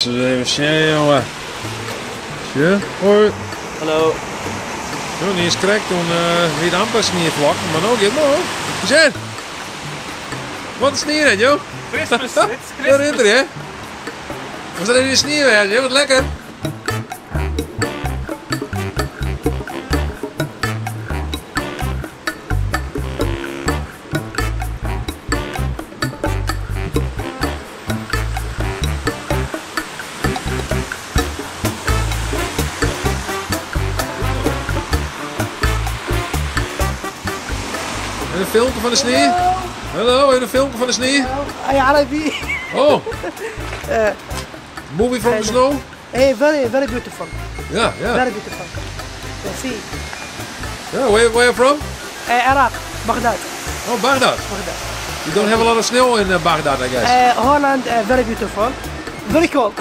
Even sjen, jonge. Sjoch, hoi. Hallo. Jo, niis krekt toen uh, wie it amper snieflokken, mar no giet it Sjen. Wat in snie net, joh. Christmas, it's Christmas. Daar rint er, hè? Was dat even de snie weer, Wat lekker. Een filmpje van de snie? Hallo, even een filmpje van de snie? عربي. Oh. Movie from the snow? Hey, very, very beautiful. Yeah. Very beautiful. See. Yeah, where are you from? Iraq, Baghdad. Oh, Baghdad. Baghdad. You don't have a lot of snow in Baghdad, I guess. Holland, very beautiful. Very cold.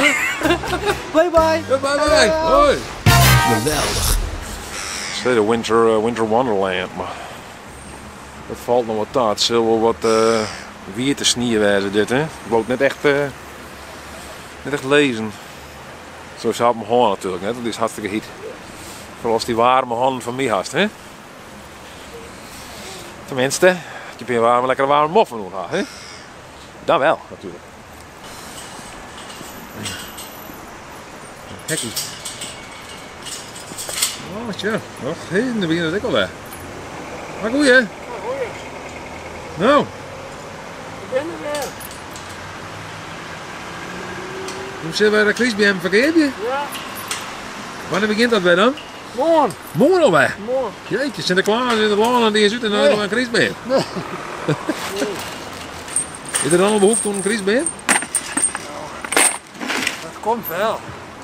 Bye bye. Bye bye. Hoi. Geweldig. Say de winter wonderland, mar dat falt noch wat ta. It sil wol wat wiete snie wêze dit, hè? Ik wol it net echt lizzen. Sa op myn hân natuerlik net, want dy is hartstikke hyt. Foaral ast dy waarme hannen fan my hast, hè? Tenminste, je binne waarme, lekkere waarme moffen oan ha, hè? Dan wel, natuerlik. Hekkie. Oh, tja. Och, hé, dan begjint it ek alwer. Maar goeie. Goeie. Nou. Ik bin der wer. Hoe sille wy de krystbeammen ferkeapje? Ja. Wannear begjint dat wer dan? Moarn. Moarn alwer? Moarn. Jeetje, Sinteklaas yn it lân en dy is út en dan is in krystbeam. Nee. Is der dan al behoefte oan in krystbeam? Dat komt wel.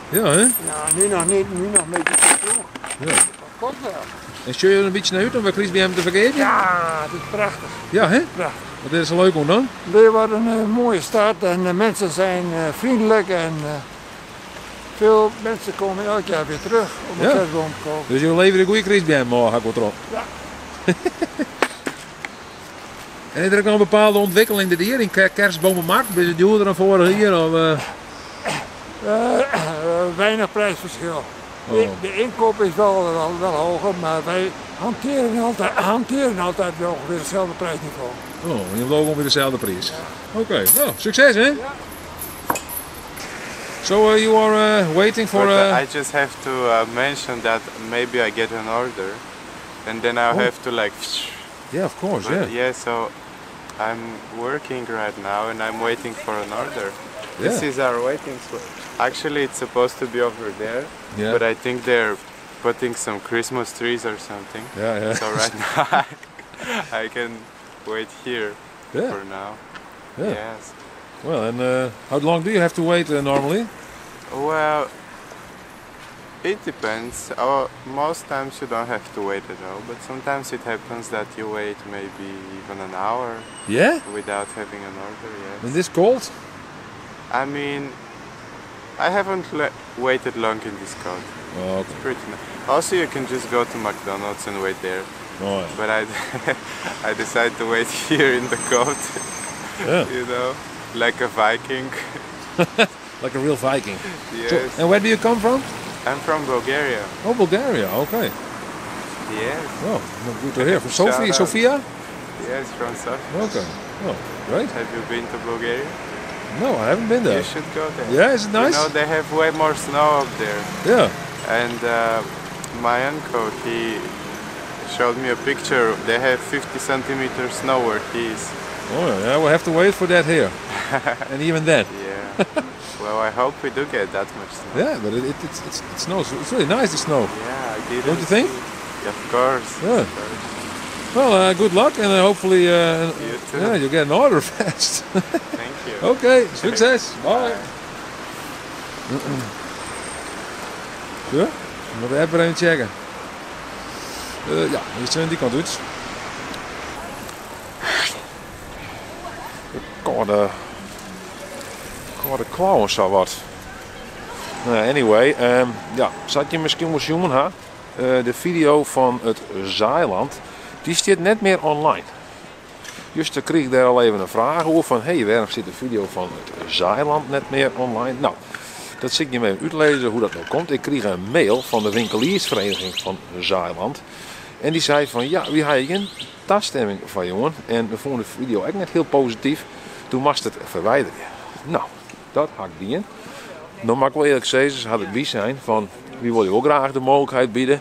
Ja, hè? Ja, nu nog niet, nu nog een beetje te vroeg. Ja. Dat komt wel. En sjogge je der in bytsje nei út om wer krystbeammen te ferkeapjen? Ja, het is prachtig. Ja, hè? Prachtig. Wat is der leuk oan dan? Leeuwarden een mooie stad en de mensen zijn vriendelijk en veel mensen komen elk jaar weer terug om een kerstboom te kopen. Dus je levert een goede krystbeam, ha ik wol troch. Ja. En is der ek noch in bepaalde ûntwikkeling dit jier yn kerstbomenmarkt? Is it djoerder dan foarich jier? Of? Weinig prijsverschil. Oh. De inkoop is wel hoger, maar wij hanteren altijd wel ongeveer hetzelfde prijsniveau. Oh, je hebt ook ongeveer dezelfde prijs. Ja. Oké, nou, succes hè? Ja. So you are waiting for... But I just have to mention that maybe I get an order and then I Oh. have to like... Yeah, of course, But yeah. yeah, so I'm working right now and I'm waiting for an order. This Yeah. is our waiting spot. Actually, it's supposed to be over there, Yeah. but I think they're putting some Christmas trees or something. Yeah. So right now I can wait here Yeah. for now. Yeah. Yes. Well, and how long do you have to wait normally? Well, it depends. Most times you don't have to wait at all, but sometimes it happens that you wait maybe even an hour. Yeah? Without having an order, yes. Is this cold? I haven't waited long in this cold. Oh, okay. It's pretty nice. Also, you can just go to McDonald's and wait there. Oh, yeah. But I decided to wait here in the cold. Yeah. You know, like a Viking. Like a real Viking. Yes. So, and where do you come from? I'm from Bulgaria. Oh, Bulgaria, okay. Yes. Oh, good to hear. From Shout out. Sofia? Yes, from Sofia. Okay. Oh, great. Have you been to Bulgaria? No, I haven't been there. You should go there. Yeah, is it nice? They have way more snow up there. Yeah. And my uncle, he showed me a picture. They have 50 centimeters snow where he is. Oh yeah, we'll have to wait for that here. And even then. Yeah. Well, I hope we do get that much snow. Yeah, but it snows. It's really nice to snow. Yeah, I didn't Don't you think? see. Of course. Yeah. Of course. Well, good luck, and hopefully, You too. you get an order fast. Thank you. Okay, succes. Bye. Zo, we moeten even even checken. Ja, die zijn die kant uit. Kâlde klauwen zo wat. Nou, anyway, ja, zat je misschien wel zien, ha? De video van het Zaailand, die staat net meer online. Dus dan kreeg ik daar al even een vraag over van, hey, waarom zit de video van het Zaailand net meer online? Nou, Dat sil ik jim even útlizze hoe dat no komt. Ik krige in mail fan de winkeliersvereniging fan Zaailand. En dy sei fan ja, wy ha gjin tastimming fan jongen. En we fûnen de video ek net hiel posityf. Doe moatst it ferwiderje. No, dat ha ik dien. No moat ik wol earlik sizze, se ha derby sein fan wy wolle jo wol graach de mooglikheid biede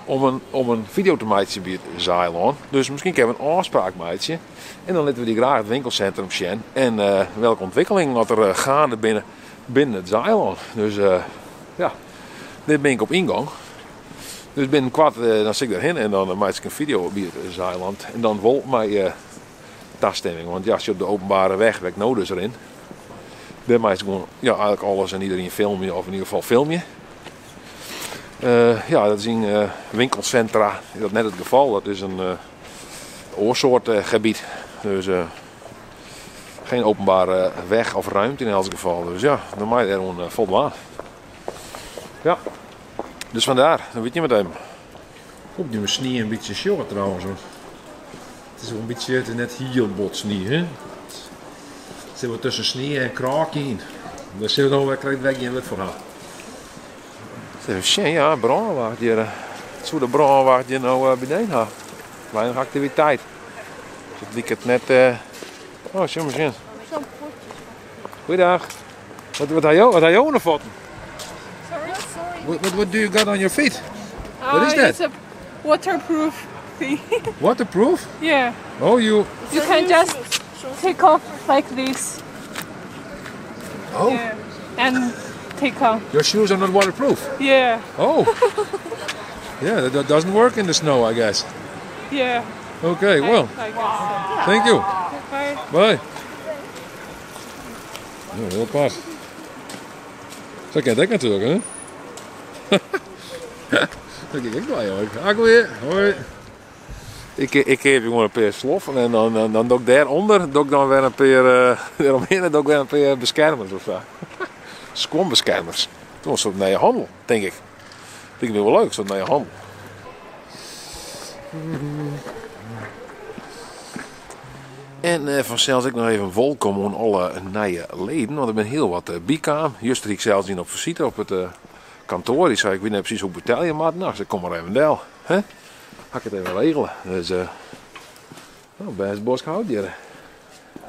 om in, om in video te meitsjen by it Zaailân. Dus miskien kinne we in ôfspraak meitsje en dan litte we dy graach it winkelsintrum sjen en welke ûntwikkelingen oft der gaande binne binnen it Zaailân. Dus ja, dêr bin ik op yngong. Dus binnenkoart dan sil ik derhinne en dan meitsje ik in video by it Zaailand. En dan wol mei tastimming, want ja, as je op de openbare weg, wêr't ik no dus rin, dêr meist gewoan ja, eigenlik alles en iedereen filmje, of yn ieder gefal filmje. Ja, dat is yn winkelsintra is dat net it gefal. Dat is in oar soart gebiet. Dus geen openbare weg of ruimte in elts gefal. Dus ja, dan mei je dêr oan foldwaan. Ja, dus vandaar. Dan wit je mat even. Hoop je snie in bytsje sjogge trouwens. Want it is wol in bytsje, it is net hiel bot snie, hè? It sit wat tusken snie en krôkje yn. Dêr sille we no wer krekt wer gjin wurd foar ha. Even sjen, ja, brânwacht hjir. Soe de brânwacht hjir no beneden ha? Weinig aktiviteit. Dus it liket net. Oh, sjoch mar sjen. Goeiedag. Wat, wat ha jo, wat ha jo oan de fuotten? Sorry? Sorry. What do you got on your feet? What is that? It's a waterproof thing. Waterproof? Yeah. Oh, you. You can just take off like this. Oh. Yeah. And take off. Your shoes are not waterproof? Yeah. Oh. Yeah, that doesn't work in the snow, I guess. Yeah. Okay, well. I guess so. Thank you. Bye. Bye. Nou, heel apart. Zo kent ik natuurlijk, hè? Dat kijk ik wel, joh. Ak weer. Hoi. Ik geef gewoon een paar sloffen en dan doe ik daaronder doe ik dan weer een paar, daaromheen doe ik weer een paar beschermers of zo. Schoonbeschermers. Dat was een soort nieuwe handel, denk ik. Vind ik wel leuk, zo'n nieuwe handel. En vanzelfs ik nog even welkom aan alle nieuwe leden, want er ben heel wat bijkaam. Juist ik zelfs niet op visite op het kantoor. Die zei, ik weet niet precies hoe betaal je, maar nou, ze kom maar even del. Hè? Ga ik het even regelen. Dus nou, best bosk hout hier. Ja,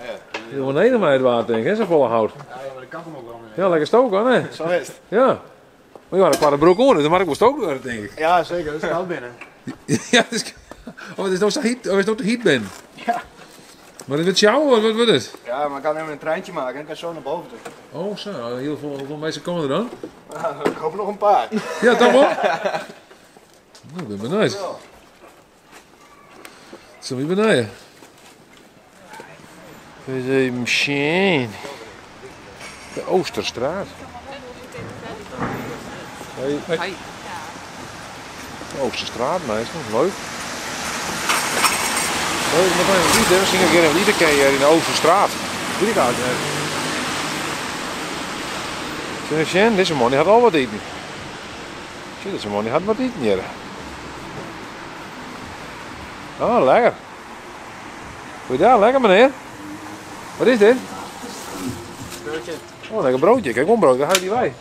ja. Heel beneden mij het water, denk ik, hè? Zo volle hout. Ja, ja, maar de kant hem ook wel mee. Ja, lekker stoken, hè? Zo is het. Ja. Maar je had een kwart broek aan, dus dan mag ik wel stoken worden, denk ik. Ja, zeker. Dat is koud binnen. Ja, het is, oh, het is nog zo heat, oh, het is nog te heat binnen. Ja. Maar het wordt jou, wat wordt het? Ja, maar ik kan even een treintje maken en ik kan zo naar boven toe. Oh, zo. Nou, heel veel, hoeveel mensen komen er dan? Nou, ik hoop nog een paar. Ja, toch wel? Nou, ik ben benieuwd. Zullen we beneden? Eens even zien. De Oosterstraat. Hoi. Hoi. De Oosterstraat, meestal. Leuk. Leuk, nog even lied, hè. Misschien een keer een lied hier in de Oosterstraat. Weet ik eigenlijk niet. Zullen we zien? Deze man die had al wat eten. Zie, deze man die had wat eten hier. Oh, lekker. Goeiedag, lekker meneer. Wat is dit? Broodje. Oh, lekker broodje. Kijk, een brood. Daar haal je die bij.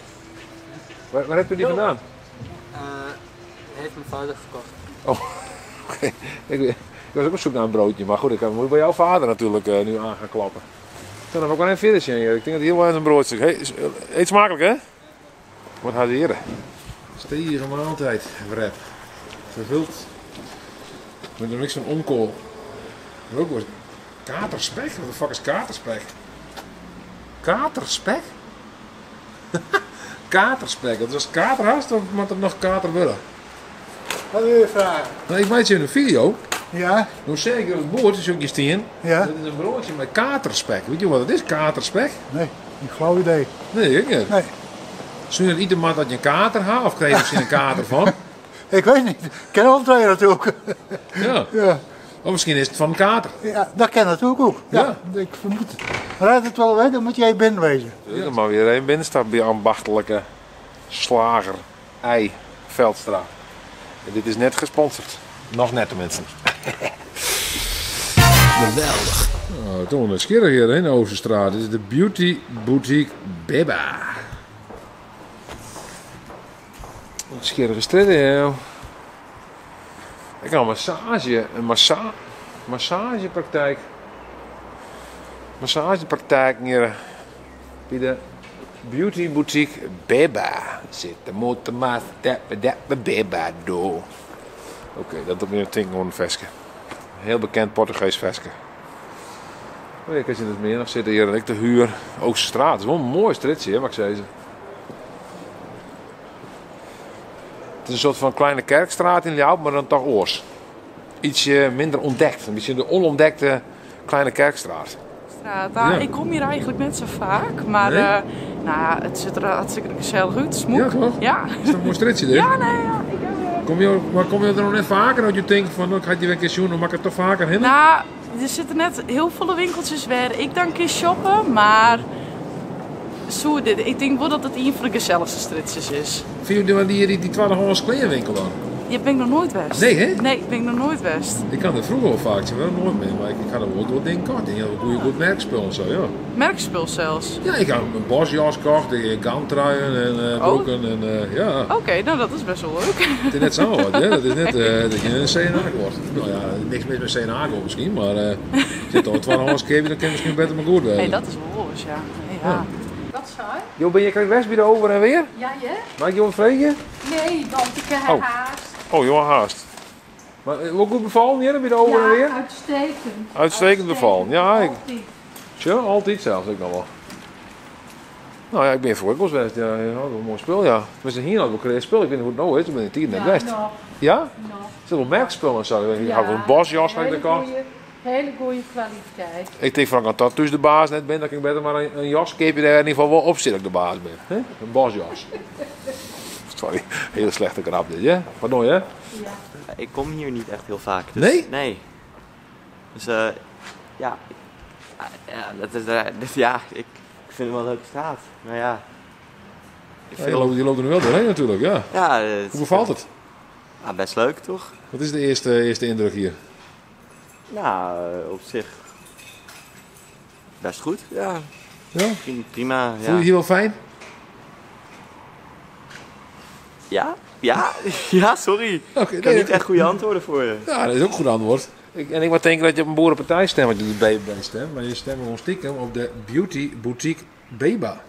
Waar hebt u die vandaan? Heeft mijn vader gekocht. Oh, oké. Ik was ook op zoek naar een broodje, maar goed, ik moet bij jouw vader natuurlijk nu aan gaan klappen. Ik kan hem ook wel even verder zien hier. Ik denk dat hier wel eens een broodje is. Hey, eet smakelijk, hè? Wat gaat hier? Stevige maaltijd, wrap. Vervuld. Met een mix van omkool. Ook was katerspek? Wat de fuck is katerspek? Katerspek? Katerspek. Dat was katerhast of moet het nog kater worden? Wat wil je vragen? Nou, ik maak je een video. Ja. Nou zeg ik dat het broodje zoek je steen. Ja. Dat is een broodje met katerspek. Weet je wat het is, katerspek? Nee, geen flauw idee. Nee, ik niet. Nee. Zullen je het eten maar dat je een kater haalt of krijg je misschien een kater van? Ik weet niet. Ik ken alle twee natuurlijk. Ja. Ja. Of misschien is het van een kater. Ja, dat ken natuurlijk ook. Ja, Ja. ik vermoed het. Maar als het wel weet, dan moet jij binnen wezen. Ja. Dan maar weer even binnenstappen bij ambachtelijke slager Ei Veldstra. En dit is net gesponsord. Nog net tenminste. Geweldig. Oh, toch een schitterend hier in de Oosterstraat. Dit is de Beauty Boutique Beba. Skjirrige strjitte, ja. Ik ha in massage, in massa, massagepraktijk. Massagepraktijk hier by de Beauty Boutique Beba. Sit de motormaat deppe Beba do. Oké, dat docht my even tinken oan in ferske. Heel bekend Portugees ferske. Oh, ik kin het meer nog zitten hier en ik de huur. Oosterstraat, het is wel een mooi strjitte, hè, mag ik zeggen. Het is een soort van kleine kerkstraat in Ljouwert, maar dan toch oars. Ietsje minder ontdekt. Een beetje de onontdekte kleine kerkstraat. Straat. Nou, Ja. Ik kom hier eigenlijk net zo vaak, maar Nee? nou ja, het ziet er hartstikke gezellig uit. Smoek. Ja, toch? Ja. Is dat een mooi straatje dit? Ja, nee, ja. Ik heb, Kom je, maar kom je er nog net vaker dat je denkt van, nou, ik ga die weer een keer zien, dan mag ik het toch vaker heen? Nou, er zitten net heel veel winkeltjes waar ik dan keer shoppen, maar zo, dit, ik denk wel dat het een van de gezelligste straatjes is. Vind je die, die, die tweedehands kledingwinkel dan? Je ben ik nog nooit west. Nee, hè? Nee, ik ben nog nooit west. Ik kan er vroeger wel vaak zien, maar nooit meer. Maar ik ga er wel door dingen kocht. En heel goede goed merkspul en zo, ja. Merkspul zelfs. Ja, ik had een bosjas gekocht, ik gantruien en Oh. broeken en ja. Oké, nou dat is best wel leuk. Het is net zo wat, hè? Dat is net dat je een CNA wordt. Nou ja, niks mis met CNA misschien, maar zit al 12 keer, dan kan je misschien beter maar goed worden. Nee, dat is wel los, ja. Nee, ja. Ja. Wat saai. Jo, ben je krijgt west bij de over en weer? Ja, je? Mag ik je wat vragen? Nee, want ik heb Oh. haast. Oh, joh, haast. Maar ook goed bevallen hier bij de over en Ja, weer? uitstekend. Uitstekend bevallen, ja. Ik, Altijd. tja, altijd zelfs, ik nog wel. Nou ja, ik ben voor ik was west. Ja, ja, dat is een mooi spul, ja. Tenminste, hier had ik wel een spul. Ik weet niet hoe het nou is, ik ben in tien net Ja, west. nog, Ja? nog. Er zit wel merkspul en zo. Ik Ja, had wel een bosjas, had ik hele gekocht. goeie, hele goede kwaliteit. Ik denk van, als dat dus de baas net ben, dan kan ik beter maar een jas kopen die daar in ieder geval wel op zit dat ik de baas ben. Hè? Een bosjas. Sorry, hele slechte grap dit, hè? Wat nou, hè? Ja. Ik kom hier niet echt heel vaak. Dus Nee? Nee. Dus ja, ja, dat is, dus ja, ik vind het wel een leuke straat. Maar ja. Ik Ja, je loopt er nu wel doorheen natuurlijk, ja. Ja, het Hoe bevalt het? Ja, best leuk toch? Wat is de eerste indruk hier? Nou, op zich best goed. Ja. Ja? Prima. Ja. Voel je je hier wel fijn? Ja? Ja? Ja, sorry. Oké, ik heb nee. niet echt goede antwoorden voor je. Ja, dat is ook een goed antwoord. En ik moet denken dat je op een boerenpartij stemt, want je de BBB stemt. Maar je stemt gewoon stiekem op de Beauty Boutique Beba.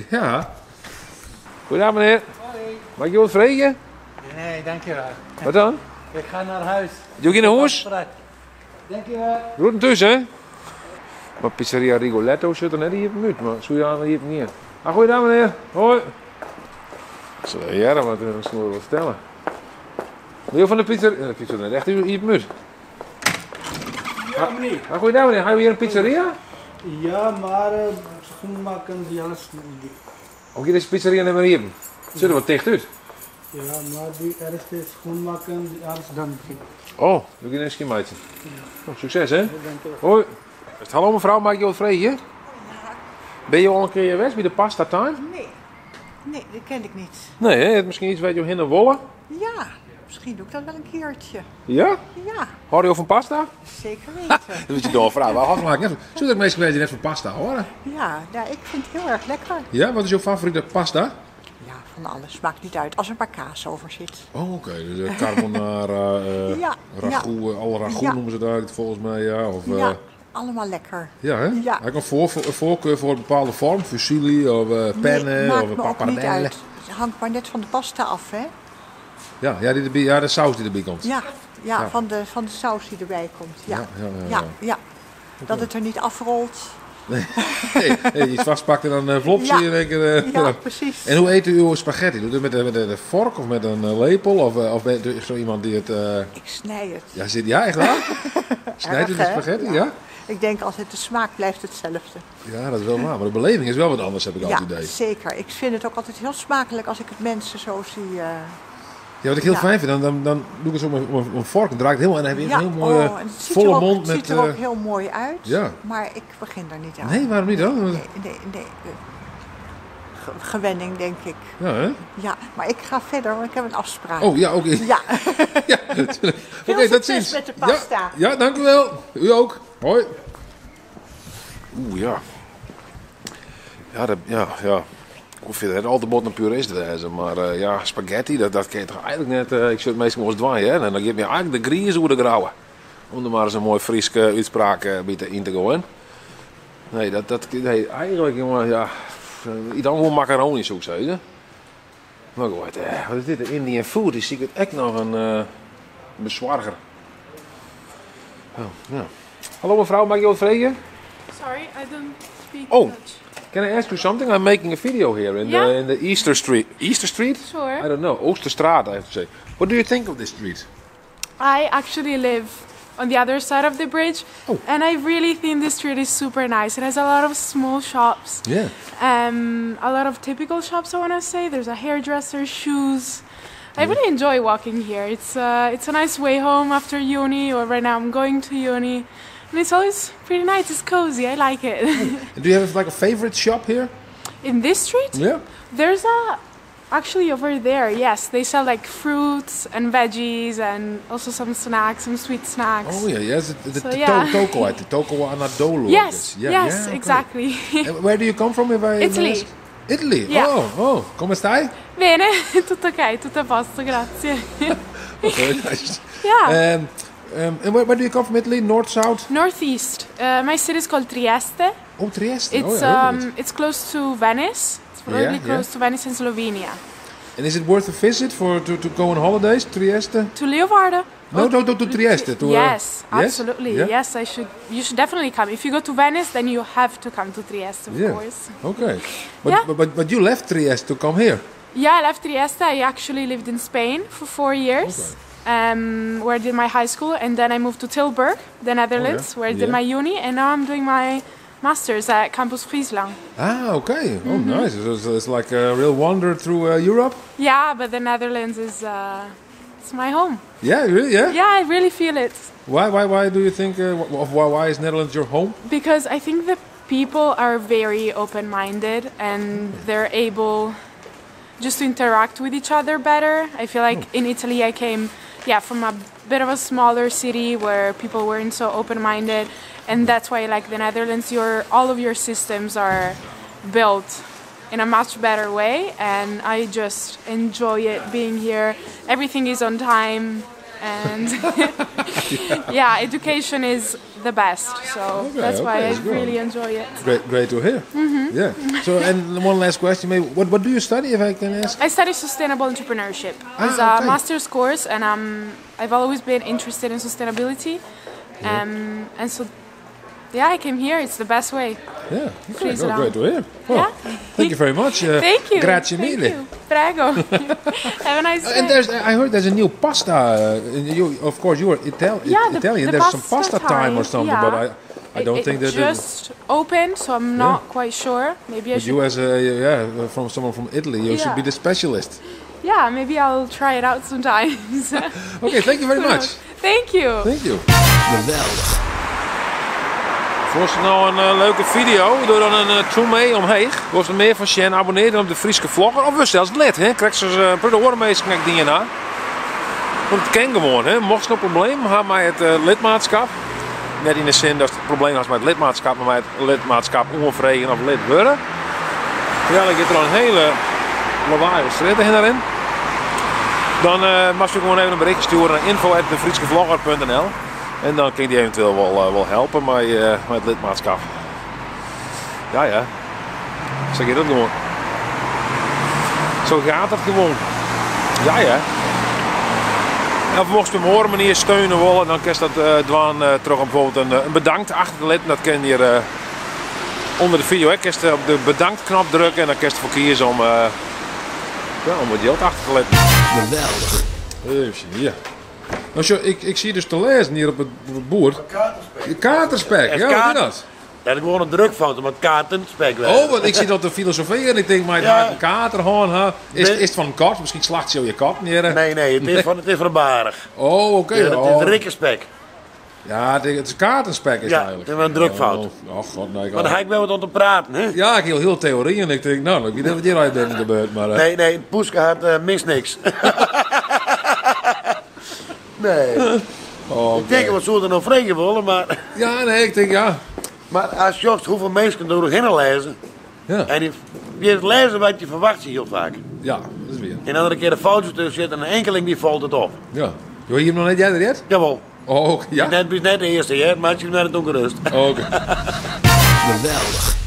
Ja. Goedendag meneer. Mag ik je wat vragen? Nee, dankjewel. Wat dan? Ik ga naar huis. Doe ik in de hoes? Dankjewel. Roet tussen, hè? Maar pizzeria Rigoletto zit er net hier op de muur, maar zo ja, hier niet. Ah, goeiedag meneer. Hoi. Zo, ja, dan moet ik misschien wel wat vertellen. Wil je van de pizzeria? De pizza net echt hier op de muur. Ja, meneer. Ah, goeiedag meneer. Ga je hier een pizzeria? Ja, maar schoenmaken die alles. Ook hier is de pizzeria net maar hier. Zit er wat dicht uit. Ja, maar die eerste schoenmaken die alles dan begint. Oh, doe ik een schemaatje. Nou, succes hè. Dankjewel. Hoi. Hallo mevrouw, mag ik je wat vragen? Ben je al een keer geweest bij de pasta tuin? Nee, nee, dat ken ik niet. Nee, hè? Het misschien iets weet je hin en wollen. Ja, misschien doe ik dat wel een keertje. Ja? Ja, Hou je van pasta? zeker weten. Dat is een beetje domme vraag. Waar had ik net? Zullen ik meestal weten net van pasta horen? Ja, nou, ik vind het heel erg lekker. Ja, wat is jouw favoriete pasta? Ja, van alles. Maakt niet uit. Als er maar kaas over zit. Oh, oké. Dus carbonara, Ja, ragout, ja. alle ragout Ja. noemen ze daar volgens mij, ja. Of, Ja, allemaal lekker. ja, hè? Ja. Heb ik een voorkeur voor een bepaalde vorm? Fusilli of penne nee, maakt of een me ook niet pappardelle? uit. Het hangt maar net van de pasta af, hè? Ja, ja, die erbij, ja, de saus die erbij komt. Ja, ja, Ja. Van de saus die erbij komt. Ja, Ja, ja, ja, ja. ja. ja. Dat het er niet afrolt. Nee, nee, iets vastpakt en dan flopt ze Ja. in één keer. Ja, precies. En hoe eet u uw spaghetti? Doet u het met de vork of met een lepel? Of bent u zo iemand die het... Ik snij het. Ja, zit, ja, echt waar? Snijdt u de Erg, hè? spaghetti, ja? Ik denk altijd, de smaak blijft hetzelfde. Ja, dat is wel waar. Maar de beleving is wel wat anders, heb ik Ja, altijd het idee. zeker. Ik vind het ook altijd heel smakelijk als ik het mensen zo zie. Ja, wat ik heel Ja. fijn vind, dan doe ik het zo met een vork en draai ik het helemaal en dan heb je ja, een heel mooie oh, en het ziet volle er ook, mond het met... ziet er ook heel mooi uit, ja. maar ik begin daar niet aan. Nee, waarom niet dan? Nee, nee, nee. Gewenning, denk ik. Ja, hè? Ja, maar ik ga verder, want ik heb een afspraak. Oh, ja, oké. Ja. Ja, natuurlijk. Veel Oké, tot succes ziens. met de pasta. Ja, ja, dank u wel. U ook. Hoi. Oeh, ja. Ja, dat, ja, ja. Ik fyn it net al te bot in purist wêze, mar eh, ja, spaghetti, dat, dat kin je toch eigenlijk net. Eh, ik sjoch it minsken wolris dwaan, hear. En dan giet my eigenlijk de griis oer de grouwe. Om der mar ris in moai Fryske útspraak eh, by te yn te goaien. Nee, dat, dat, nee, eigenlijk, jonge, ja. Ik dan gewoan macaroni, soe ik sizze. Mar goed, eh, wat is dit? De Indian food, dy siket ek noch in eh, besoarger. Oh, ja. Hallo mevrouw, mag ik je wat vragen? Sorry, I don't speak Oh. Dutch. Can I ask you something? I'm making a video here in the Yeah. in the Easter Street. Easter Street? Sure. I don't know. Oosterstraat, I have to say. What do you think of this street? I actually live on the other side of the bridge, Oh. and I really think this street is super nice. It has a lot of small shops, Yeah. a lot of typical shops. I want to say there's a hairdresser, shoes. I really enjoy walking here. It's a nice way home after uni, or right now I'm going to uni, and it's always pretty nice. It's cozy. I like it. And do you have like a favorite shop here? In this street, Yeah. There's a actually over there. Yes, they sell like fruits and veggies and also some snacks, some sweet snacks. Oh yeah, yes. The, the, So, the yeah. to- toko, the toko Anadolu. I Yes, guess. Yeah, yes, yeah, okay. exactly. And where do you come from? If I may Italy. ask? Italy. Yeah. Oh, oh. Come stai? Bene, tutto ok, tutto a posto, grazie. Oh, very nice. Yeah. And where do you come from? Italy? North, south? Northeast. My city is called Trieste. Oh, Trieste. It's oh, yeah, I heard of it. it's close to Venice. It's Yeah, really yeah. close to Venice and Slovenia. And is it worth a visit for to, to go on holidays? Trieste? To Leeuwarden. No, no, no, to Trieste. To, yes, yes? absolutely. Yeah? Yes, I should. You should definitely come. If you go to Venice, then you have to come to Trieste, of Yeah. course. Okay. But, Yeah. but you left Trieste to come here. Yeah, I left Trieste. I actually lived in Spain for 4 years, where I did my high school, and then I moved to Tilburg, the Netherlands, where I did Oh, Yeah. my uni, and now I'm doing my master's at Campus Friesland. Ah, okay. Oh, Mm-hmm. nice. So it's like a real wander through Europe. Yeah, but the Netherlands is it's my home. Yeah, really? Yeah. Yeah, I really feel it Why do you think? Why is Netherlands your home? because I think the people are very open-minded and they're able just to interact with each other better. I feel like in Italy I came yeah from a bit of a smaller city where people weren't so open-minded and that's why I like the Netherlands your all of your systems are built in a much better way and I just enjoy it being here. Everything is on time and yeah, education is the best. So Okay, that's why okay, I that's good. really enjoy it. Great to hear. Mm-hmm. Yeah. So, and one last question, maybe. What do you study, if I can ask? I study sustainable entrepreneurship. Ah, it's a okay. master's course, and I've always been interested in sustainability. And so, yeah, I came here. It's the best way. Yeah. Okay, oh, Friesland. great to hear. Well, Yeah. Thank you very much. Thank you. Grazie Thank mille. you. Prego. Have a nice day. And there's, I heard there's a new pasta. You, of course, you are Yeah, Italian. the there's some pasta pasta time or time, something, yeah. but I don't It think that. it- just opened, so I'm not quite sure. Maybe I but should. you, as a yeah, from someone from Italy, you should Yeah. be the specialist. Yeah, maybe I'll try it out sometimes. Okay, thank you very Who much. knows? Thank you. Thank you. Geweldig. Vond je nou een leuke video? Doe dan een uh, mee omheeg. Wil je er meer van sjen? Abonneer dan op de Fryske Vlogger. Of we zelfs lid, hè? Krijg ze uh, de oren krijg dingen na. Want het ken gewoon, hè? Mocht je een probleem hebben met het lidmaatschap. Net in de zin dat het probleem was met het lidmaatschap, maar met het lidmaatschap onvregen of lid worden. Ja, dan gaat er al een hele lawaai strijd erin. Dan mag je gewoon even een berichtje sturen naar info@defrieschevlogger.nl En dan kan ik die eventueel wel helpen met het lidmaatschap. Ja. Zo gaat dat gewoon. Zo gaat dat gewoon. Ja. En of mocht je op een manier steunen willen, dan kan je dat doen terug om bijvoorbeeld een bedankt achter te laten. Dat kan je hier onder de video. Hè. Kun je op de bedankt-knop drukken en dan kun je ervoor kiezen om, ja, om wat geld achter te laten. Geweldig. Even zien, ja. Nou, zo, ik zie dus te lezen hier op het boerd. Katerspek. Katerspek, Het ja, wat is kater- dat? Dat is gewoon een drukfout, omdat kaartenspek werd. Oh, want ik zit al te filosoferen en ik denk, maar het Ja. ja. een katerhoorn, hè? Is het van een kat? Misschien slacht ze je kat neer. Nee, het is van een barig. Oh, oké. Ja, het oh. is rikkerspek. Ja, het is kaartenspek is het Ja, eigenlijk. het is een drukfout. Oh, oh god, nee. Ik Maar dan ga ik wel wat om te praten, hè? Ja, ik hield heel theorie en ik denk, nou, ik weet niet wat hier uit gebeurt, maar... Nee, het poeske had mist niks. Nee. Oh, Ik denk wat ze er nog vregen willen, maar... Ja, nee, ik denk ja. Maar als je hoeveel mensen door heen lezen... Ja. En die Je lêze wat je ferwachtsje hiel faak. Ja, dat is wier. En dan der in kear in foutsje tusken sit en in enkeling dy falt it op. Ja. Jo hie him noch net earder heard? Jawol. Oh, ja? Net, net de earste hear, mar ik net it ûngerêst. Oké. Geweldich.